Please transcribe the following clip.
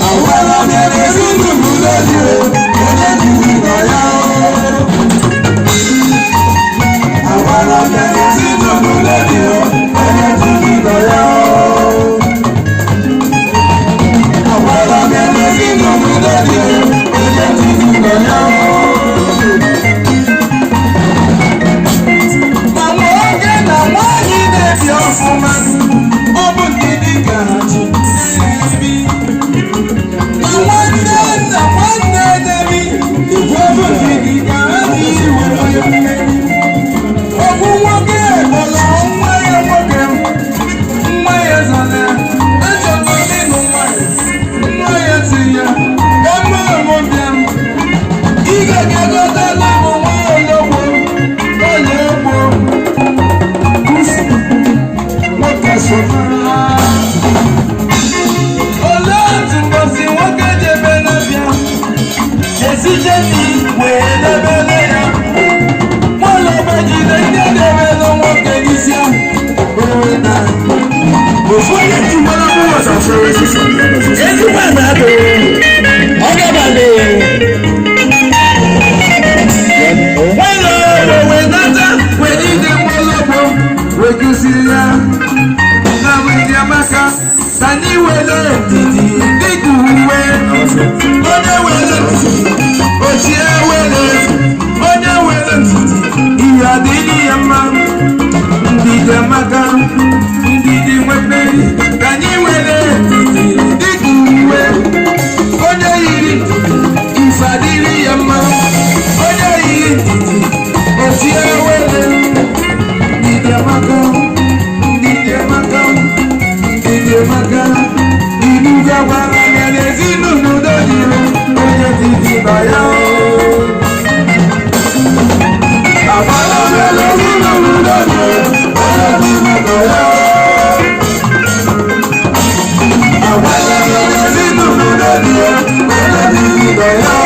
Awara mere ezinụlọ udo dị, onye tv nọ ya. Awara mere ezinụlọ udo dị, onye tv nọ ya. Awara mere ezinụlọ udo dị, onye tv nọ ya. Ma nwoke na nwanyị na-ebi ọfụma, ọ bụ ndidi ka ha ji ebi. Ma nwanne na nwanne na-ebi, ọ bụ ndidi ka ha ji were mmeri. Okwu nwoke kpọrọ nwa ya nwoke, nwa ya zara, "Achọrọ m ịnụ nwanyị." Nwa ya si ya, "Eme m bịa m, ị ga-egotela m nwa ologbo, onye egbo kwụsị." Nwoke sụtara. Olee otu ngozi nwoke jebe na-abịa esije nri wee debele ya? Nwalọba jide ndị debere nwoke n'isi ahụ wee na Ofu onye tiwara mkpụrụ ọsọsọ ezigbo ana adụ ọ gabalị. Nwalọba wee nata wee jide nwalọba wee kụziri ya na ndị amaka ka anyị were ndidi dịka uwe. Onye were ndidi ochie were, onye were ndidi, ihe adịghị ya mma. Ndidi amaka, ndidi nweperi. Ka anyị were ndidi dịka uwe. Onye yiri ndidi, ife adịrị ya mma. Onye yiri ndidi ochie were. Ndidi amaka, ndidi amaka, ndidi amaka. Inuga gwara ya n'ezinụlọ udo dịrị, onye titi nọ ya. Agbara mere ezinụlọ udo dịrị, onye titi nọ ya. Agbara mere ezinụlọ udo dịrị, onye titi nọ ya.